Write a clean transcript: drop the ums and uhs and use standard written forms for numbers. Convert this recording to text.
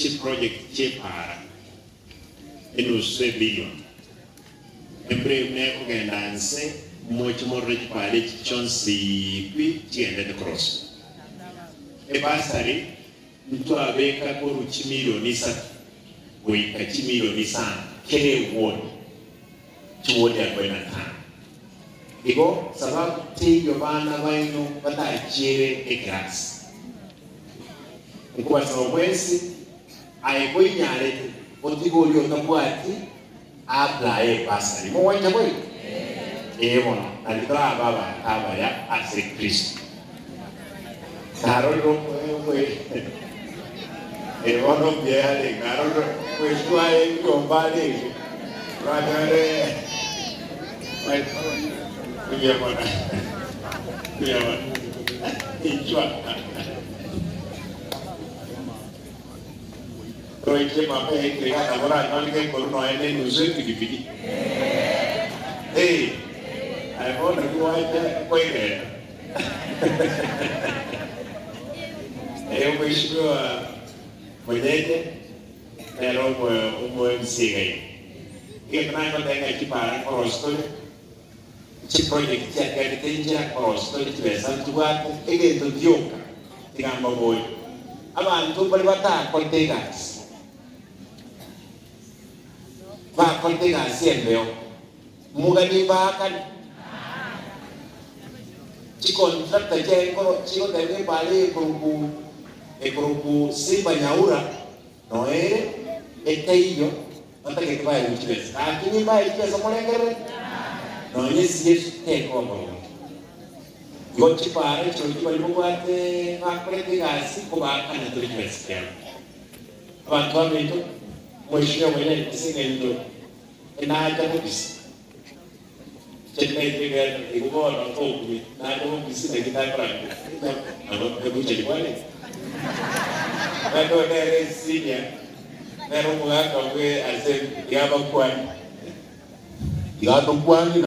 Chiproject chi'epaara enusu ebilion. Embura eyio buna ekogenda nse, moche morore chipaara echi chionsi pi chigendete koroswa. Ebasari ntwabeka korwa chimilioni isato goika chimilioni isano kera ewodi, chiwodi arobaini na tano. Igo sababu teiyo bana baino batachiere ekerasi. Nkobasaba mwensi, aye koinyarete, otige oria otabwati a-apply ebasari. Mogwancha boigo? Ee bono, nario torabe abanto abaya ase Kristo. Narorire omoe ee bono mbuya yarenge, narorire omweshwa aye ebiomba arenge, oranyore mbuya mono, mbuya mono, inchwa. Roiche mama yaikire iga nabo oranyore gekoru nonya ne enusu epigipigi. Ee, aye bono naki gwacha koireta. Ee, omweshimiwa Monyenye nere omo- omo MC iga iga. Egento naye ngoteba ng'a chipara nkorosia tore, chiproject chiatigarete inchera nkorosia tore chibesa ntibwate, egento gioka tiga mbaborie, abanto mbare batakorete egasi, bakorete egasi embeo, Moganie mbaakane chicontractor chiaye nkoro chigoteba epaara eye ekoroku ekoroku Simba Nyaura noyo ere etaiyo batagete baegwe chibesa. Gaki nimbae chibesa morengerere nonye esiesu tekoba boronge. Igo chipaara chirochio baria babwate bakorete egasi kobaakana tore chibesa chiabo. Abanto baminto mweshime omonyene ase eng'encho Nacha bobisi, chendaite egento igo bono tokumia, nacha bobisi naki ndakorangeria nabo ebuchari bwarenge. Naende oyo nere senior, nere omogaka bwe assembly, iga abakwanie. Iga atokwanie.